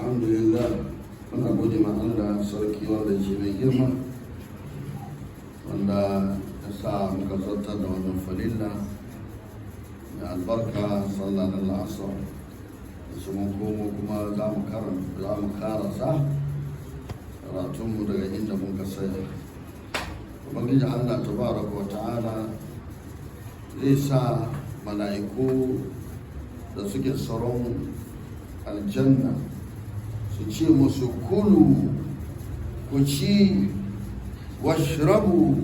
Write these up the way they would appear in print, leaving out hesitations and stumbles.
Alhamdulillah, muna gode ma Allah sarki wanda shi mai girma, wanda ya sa muka zartar da wannan farilla mai albarka, sallah na la'asar su. Mun komo kuma za mu karasa karatunmu daga inda muka saya. Ubangiji Allah tabaraka wa ta'ala zai sa mala'iku da suke tsaron aljanna su ce musu: "Kulu, ku ci, washrabu,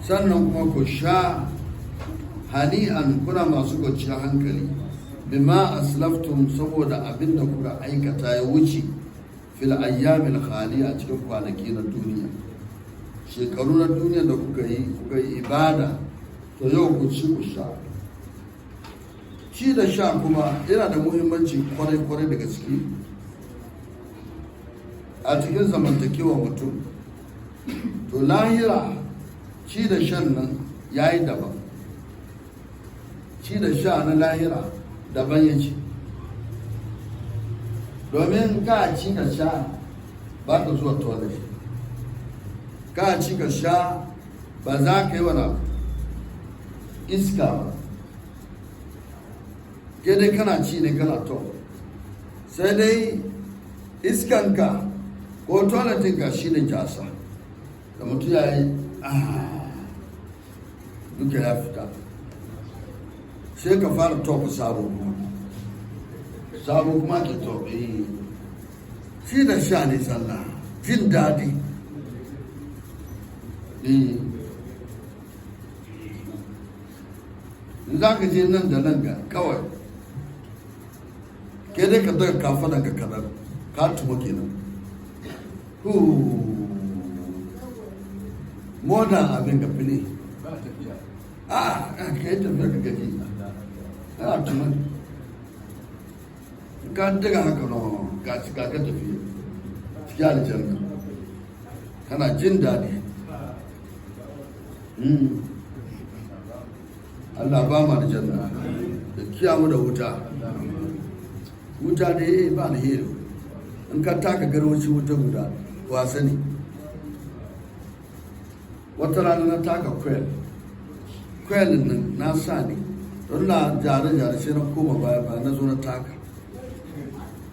sannan kuma ku sha, hani'an, kuna masu kwanciyar hankali, bima aslaftum, saboda abin da kuka aikata ya wuce, fil ayyamil khali, a cikin kwanaki na duniya, shekaru na duniya da kuka yi, kuka yi ibada. To yau ku ci, ku sha." Ci da sha kuma yana da muhimmanci kwarai-kwarai da gaske a cikin zamantakewa mutum. To lahira, ci da shan nan ya yi daban. Ci da sha na lahira daban ya ci, domin ka ci ka sha ba ka zuwa toilet, ka ci ka sha ba za ka yi wani iska ba. Ke dai kana ci ne kana to, sai dai iskanka ko toiletinka shi ne jasa da mutum ya yi duka ya fita, sai ka fara tofu sabo kuma, sabo kuma ke tofi. Shi da sha ne sallah, jin daɗi. In za ka je nan da nan ga kawai, ke dai ka daga kafadan ka kadan, ka tuma kenan. Modern abin ga fili a ka yi tafiya ka gaji, ana tuma ka daga haka no, ga ka ka tafiya cikin aljanna, kana jin daɗi. Allah ba mu aljanna da kiyamu da wuta. Wuta da ya ba alheri. In ka taka garwaci wuta guda, wasa ne. Wata rana na taka coil, coil nan na sa ne don na jare-jare, sai na koma baya baya, na zo na taka.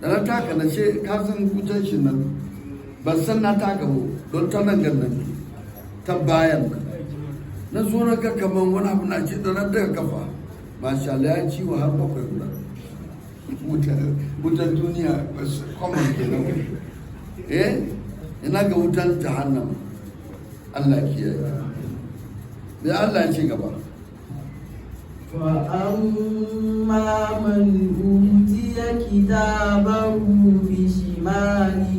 Da na taka na ce, ka san wutan shi nan, ban san na taka ba, don ta nan gan nan, ta bayan nan na zo na ga kaman wani abu na ce. Da na daga kafa, masha Allah, ya ciwo har 7 guda. Wutan duniya common kenan. Eh, ina ga wutan jahannama? Allah kiyaye. Bai Allah ya ce gaba? فأما من أوتي كتابه بشماله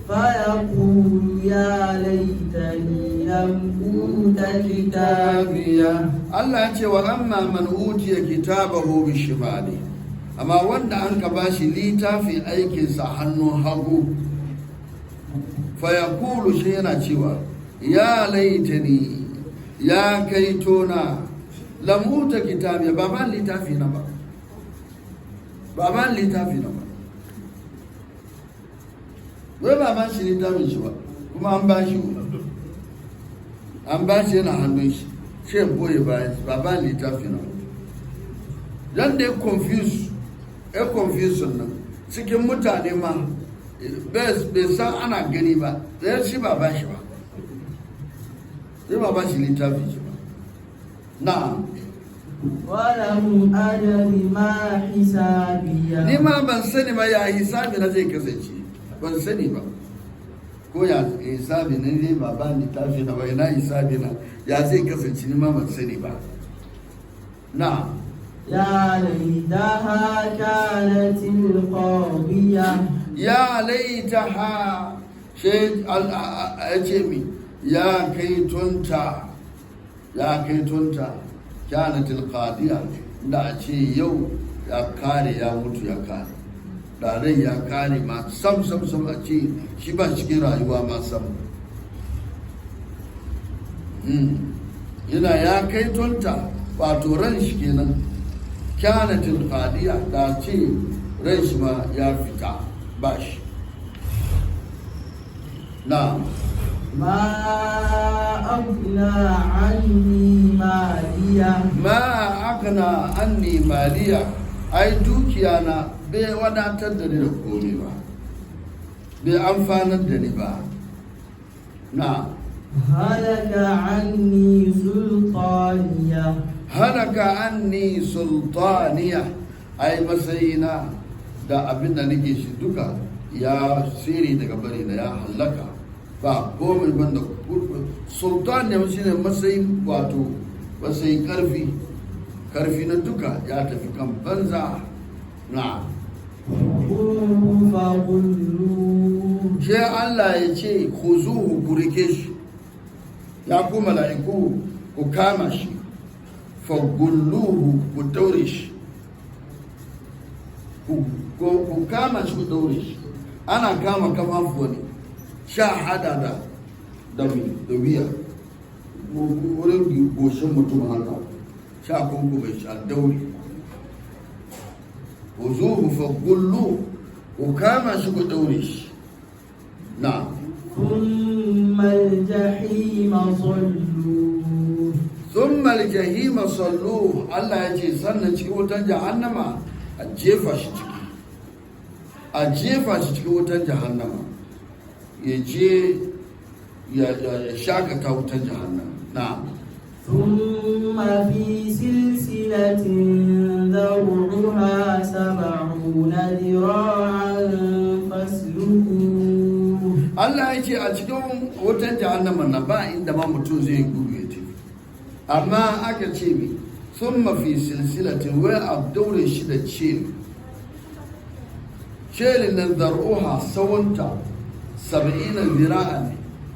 فيقول يا ليتني لم أوت كتابيه. Allah ya ce: wa amma man utiya kitabahu bishimali, amma wanda an ka bashi littafin aikinsa hannun hagu, fa yaqulu, shi yana cewa: ya laitani, ya kai tona, lam uta kitabiya, ba ban littafi na ba, ba ban littafi na ba. Wai ba ban shi littafin shi ba, kuma an ba shi, an ba shi, yana hannun shi, sai boye bayan ba ba littafi na. Dan da ya confuse, ya confuse nan cikin mutane ma bai san ana gani ba, sai shi ba ba shi ba, sai ba ba shi littafi shi ba. Na'am. ولم أدر ما حسابيه. Ni ma ban sani ba ya hisabi na zai kasance, ban sani ba ko ya hisabi na ne. Ba ba littafi na ba, ina hisabi na ya zai kasance? Ni ma ban sani ba. Na'am. يا ليتها كانت القاضية. Ya laitaha, shi ya ce mi, ya kai tunta, ya kai tunta, kanatil qadiya, da a ce yau ya kare, ya mutu, ya kare, da rai ya kare ma sam sam sam, a ce shi ba cikin rayuwa ma sam. Yana ya kai tunta, wato ran shi kenan, kanatil qadiya, da ce ran shi ma ya fita. Ba shi. Na. ما أغنى عني مالية. Ma agna anni maliya, ai dukiya na bai wadatar da ni da komai ba, bai amfanar da ni ba. Na. هلك عني سلطانية. Halaka anni sultaniya, ai matsayina da abin da nake shi duka ya siri daga bari na, ya halaka, ba komai banda sultan ne shine matsayin, wato matsayin karfi, karfi na duka ya tafi kan banza. Na. خذوه فغلوه. Sai Allah ya ce, khuzuhu, ku rike shi, ya ku mala'iku, ku kama shi, fagulluhu, ku daure shi, ku kama shi, ku daure shi. Ana kama kafafuwa ne, sha hada da wiya, wurin goshin mutum haka, sha kunku mai sha daure. Khuzuhu fagulluhu, ku kama shi, ku daure shi. Na. ثم الجحيم صلوه. ثم الجحيم صلوه. Allah ya ce sannan cikin wutan jahannama a jefa shi ciki, a jefa shi cikin wutan jahannama, ya je ya shakata wutan jahannama. Na. ثم في سلسلة ذرعها 70 ذراعا فاسلكوه. Allah ya ce a cikin wutan jahannama na ba inda ma mutum zai gudu ya tafi, amma aka ce mi ثم في سلسلة, wai a daure shi da chain, celin nan ذرعها, sawunta 70 zira'a ne,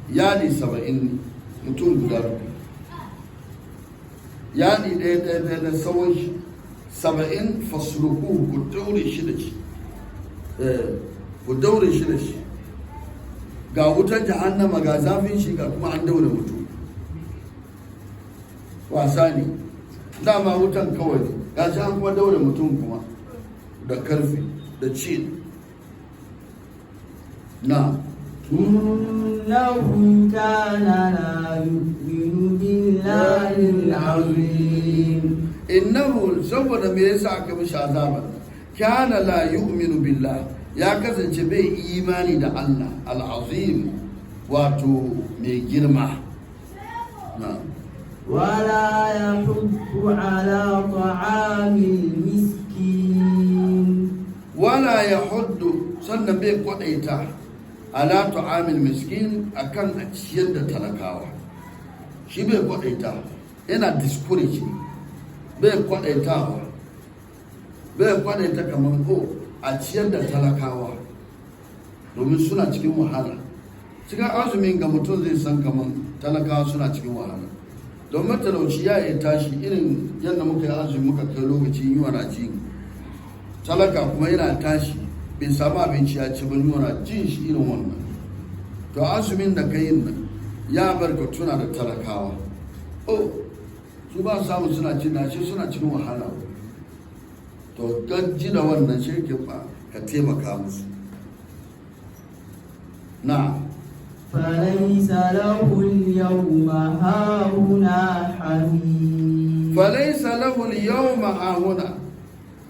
yadi 70 ne, mutum guda biyu, yadi ɗaya ɗaya ɗaya na tsawon shi 70. فاسلكوه, ku daure shi da shi. Ku daure shi da shi. Ga wutar jahannama, ga zafin shi, ga kuma an daure mutum. Wasa ne dama wutan kawai ne, ga shi an kuma daure mutum kuma da karfi da ci. Na. إنه كان لا يؤمن بالله العظيم. إنه, saboda me yasa aka mishi azaban? كان لا يؤمن بالله, ya kasance bai imani da Allah العظيم, wato mai girma. Na. ولا يحض على طعام المسكين. ولا يحض, sannan bai kwadaita, على طعام المسكين, akan a ciyar da talakawa. Shi bai kwadaita, yana discourage, bai kwadaitawa, bai kwadaita kamar ko a ciyar da talakawa domin suna cikin wahala. Cikin azumin ga mutum zai san kamar talakawa suna cikin wahala, don matalauci ya iya tashi irin yadda muka yi azumi muka kai lokacin yiwa na ji, talaka kuma yana tashi bai samu abinci ya ci ba, yunwa na jin shi irin wannan. To azumin da ka yin nan ya bar ka tuna da talakawa, oh, su ba samu suna cin na shi, suna cikin wahala. To don ji da wannan shirkin ba ka taimaka musu. Na. فليس له اليوم هاهنا حميم. فليس له اليوم هاهنا,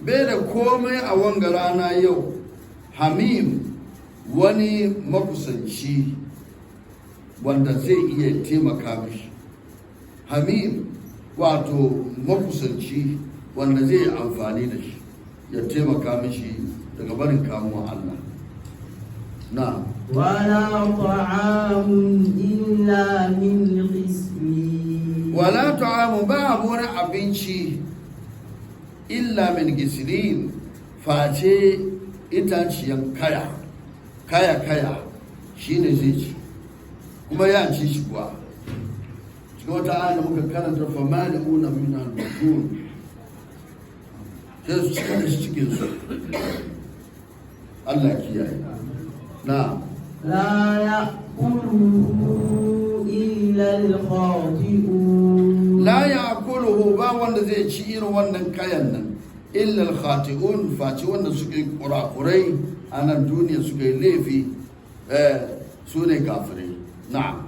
bai da komai a wanga rana yau, حميم, wani makusanci wanda zai iya taimaka mishi. حميم, wato makusanci wanda zai yi amfani da shi ya taimaka mishi daga barin kamuwa Allah. Na. ولا طعام إلا من غسلين. ولا طعام, babu wani abinci, إلا من غسلين, face itaciyan kaya, kaya kaya shine zai ci, kuma ya ci shi kuwa. Cikin wata aya da muka karanta, فمالئون منها البطون, sai su cika da shi cikin su. Allah kiyaye. Na. لا يأكله إلا الخاطئون. لا يأكله, ba wanda zai ci irin wannan kayan nan. Illa al-khati'un, face wanda suka yi kurakurai a nan duniya, suka yi laifi, su ne kafirai. Na'am.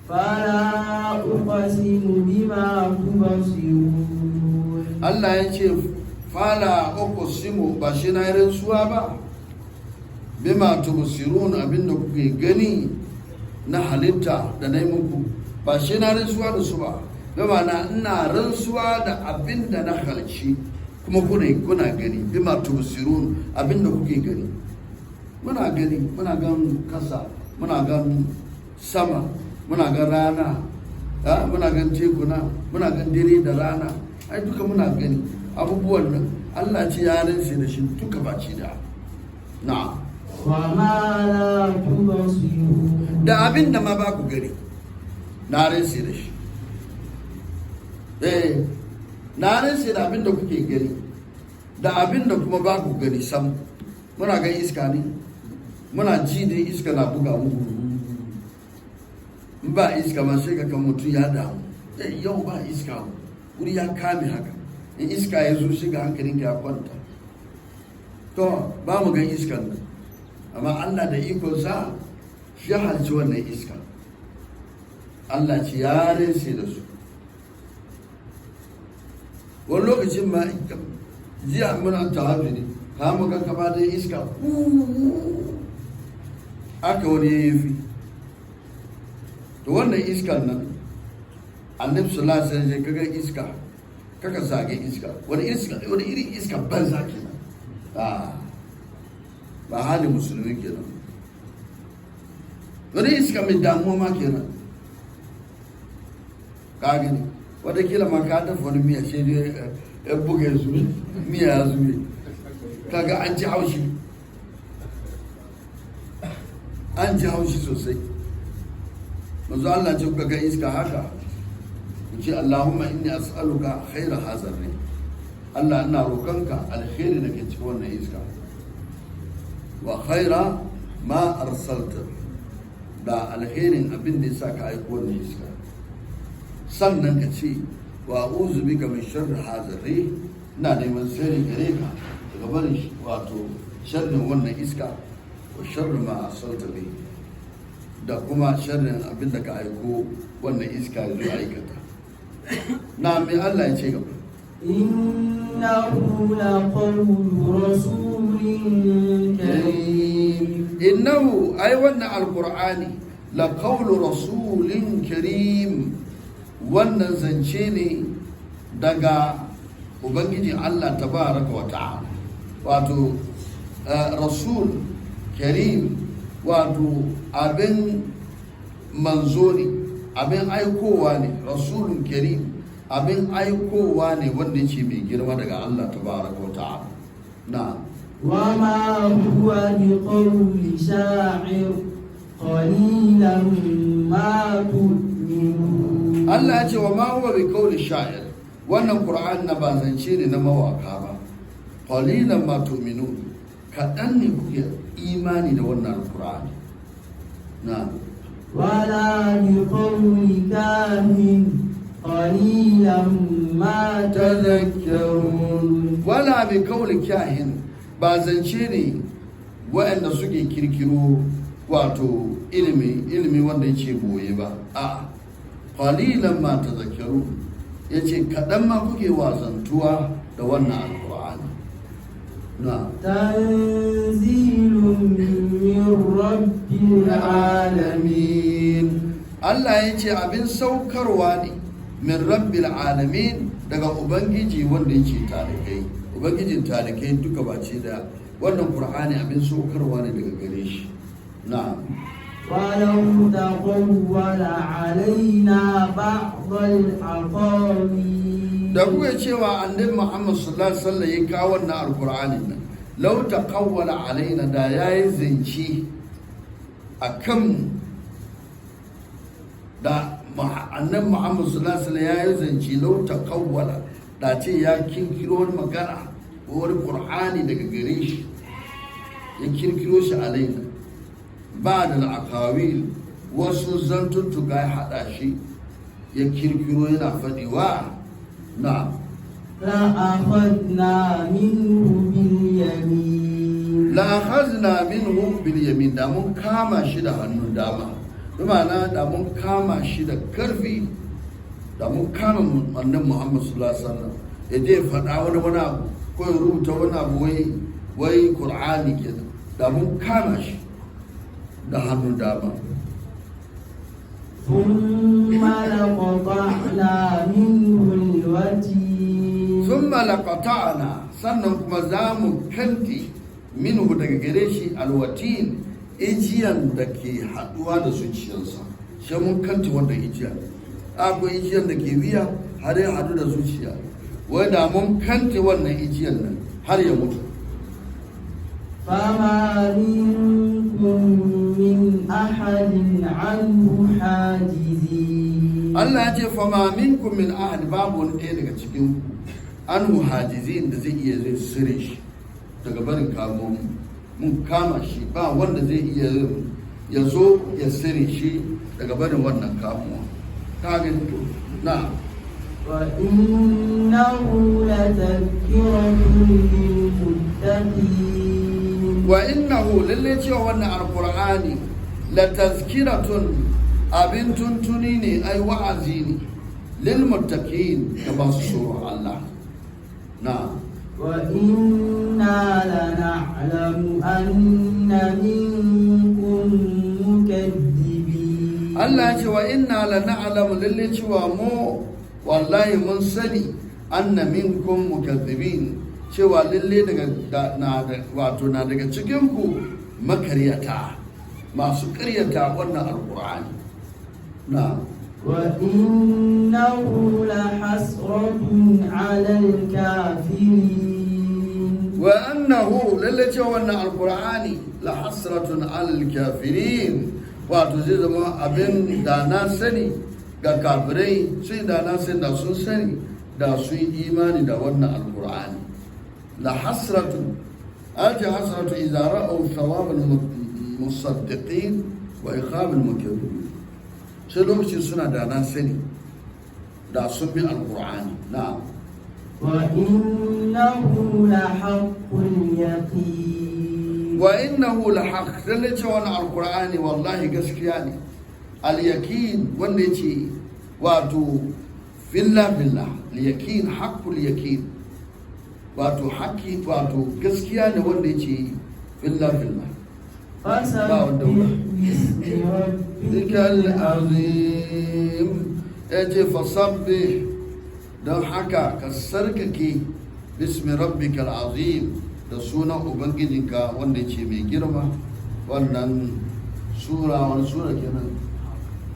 فلا أقسم بما تبصرون. Allah ya ce fala uqsimu, ba shi na yi rantsuwa ba, bima tubsirun, abinda kuke gani na halitta da na yi muku, ba shi na rantsuwa da su ba. Bi ma'ana ina rantsuwa da abinda na halci kuma kuna gani. Bima tubsirun, abinda kuke gani. Muna gani, muna gan kasa, muna gan sama, muna gan rana, muna gan tekuna, muna gan dare da rana. Ai duka muna gani abubuwan nan. Allah ce ya rantse da shi duka baci da na وما لا تبصرون. Da abin da ma ba ku gani, na rantse da shi. Na rantse da abin da kuke gani da abin da kuma ba ku gani sam. Muna gan iska ne, muna ji dai iska na buga mu. In ba iska ma sai ka kan mutum ya damu. Yau ba iska, wuri ya kame haka. In iska ya zo, shi ga hankalinka ya kwanta. To ba mu gan iskan nan, amma Allah da ikonsa shi ya halci wannan iska. Allah ce ya rantse da su. Wani lokacin ma, jiya muna tahajjudi, ka mu ga kama da iska aka wani yayyafi. To wannan iskan nan, Annabi sallallahu alaihi wasallam, kaga iska kaka zage iska. Wani iska, wani irin iska banza kenan? Ah, ba halin musulmi kenan. Wani iska mai damuwa ma kenan. Ka gani, watakila ma ka dafa wani miya, sai dai ya buga ya zube, miya ya zube. Kaga an ji haushi, an ji haushi sosai. Manzo Allah ce kuka ga iska haka, ku ce Allahumma inni as'aluka khaira hazar ne. Allah, ina roƙonka alheri da ke cikin wannan iska, wa khaira ma arsalta, da alherin abin da yasa ka aiko wannan iska. Sannan ka ce wa a'udhu bika min sharri hazari, ina neman sirri gare ka daga barin wato sharrin wannan iska, wa sharri ma arsalta bi, da kuma sharrin abin da ka aiko wannan iska ya zo aikata. Na mai Allah ya ce gaba? إنه لقول رسول كريم. Innahu, ai wannan Alqur'ani, la qawlu rasulin karim, wannan zance ne daga Ubangiji Allah tabaraka wa ta'ala, wato rasul karim, wato abin manzo ne, abin aikowa ne. Rasulun karim, abin aikowa ne wanda yake mai girma daga Allah tabaraka wa ta'ala na. وما هو بقول شاعر قليلا ما تؤمنون. Allah ya ce wa ma huwa bi qawli sha'ir, wannan Qur'an na ba zance ne na mawaka ba. Qalilan ma tu'minun, kaɗan ne kuke imani da wannan Alqur'ani na. ولا بقول كاهن قليلا ما تذكرون. Wala bi qawli kahin, ba zance ne waɗanda suke kirkiro wato ilimi, ilimi wanda yake boye ba. A qalilan ma tadhakkarun, yace kaɗan ma kuke wazantuwa da wannan Alqur'ani na. تنزيل من رب العالمين. Allah ya ce abin saukarwa ne min rabbil alamin, daga Ubangiji wanda yake talikai, Ubangijin talikai duka bace da. Wannan Qur'ani abin saukarwa ne daga gare shi na'am. ولو تقول علينا بعض الأقاويل. Da kuka cewa Annabi Muhammad sallallahu alaihi wasallam ya kawo wannan Alqur'ani nan, law taqawwala alaina, da yayi zance akan da Annabi Muhammad sallallahu alaihi wasallam yayi zance, law taqawwala, da ce ya kirkiro wani magana ko wani Qur'ani daga gare shi, ya kirkiro shi, alaina ba da al'akawil, wasu zantuttuka ya haɗa shi ya kirkiro yana faɗiwa na. لأخذنا منه باليمين. La akhazna minhu bil yamin, da mun kama shi da hannun dama, bi ma'ana da mun kama shi da karfi, da mun kama annabi Muhammad sallallahu alaihi wasallam ya je ya faɗa wani abu ko ya rubuta wani abu, wai Qur'ani kenan, da mun kama shi da hannun dama. ثم لقطعنا منه الوتين. Thumma laqata'na, sannan kuma za mu kanti, minhu, daga gare shi, alwatin, ijiyan da ke haduwa da zuciyarsa, sai mun kanti wannan ijiyan. Akwai ijiyan da ke biya har ya hadu da zuciya, wai da mun kanti wannan ijiyan nan har ya mutu. فما منكم من أحد عنه حاجزين. Allah ya ce fama minkum min ahad, babu wani ɗaya daga cikin ku, anhu hajizin, da zai iya zai sire shi daga barin kamo mu. Mun kama shi, ba wanda zai iya ya zo ya sire shi daga barin wannan kamuwa. Ka gani to na. وإنه لتذكرة للمتقين. Wa innahu, lalle cewa wannan alqur'ani, la tazkiratun, abin tuntuni ne, ai wa'azi ne, lil muttaqin, ga masu tsoron Allah na. وإنا لنعلم أن منكم مكذبين. Allah ya ce wa inna la na'lamu, lalle cewa mu wallahi mun sani, anna minkum mukaththibin, cewa lalle daga da, na da, wato na daga cikin ku makaryata, masu karyata wannan alqur'ani na. وإنه لحسرة على الكافرين. Wa annahu, lalle cewa wannan alqur'ani, la hasratun alal kafirin, wato zai zama abin da na sani ga kafirai, sai da na sani, da sun sani da sun yi imani da wannan alqur'ani. La hasratun aji hasratu idza ra'aw thawab al musaddiqin wa iqab al mukaththibin, sai lokacin suna da na sani da sun bi alqur'ani na'am. وإنه لحق اليقين. Wa innahu la haqq, lalle cewa wannan alqur'ani wallahi gaskiya ne, al yaqin, wanda yace wato filla billah, al yaqin, haqqul yaqin, wato haqqi, wato gaskiya ne wanda yace filla billah. فسبح باسم ربك dikal azim. Yace fasabbih, don haka ka sarkake, bismi rabbikal azim, da sunan ubangijinka wanda ce mai girma. Wannan sura, wani sura kenan?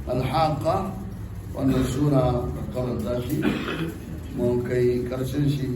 Alhaqa. Wannan sura da karanta shi mun kai karshen shi.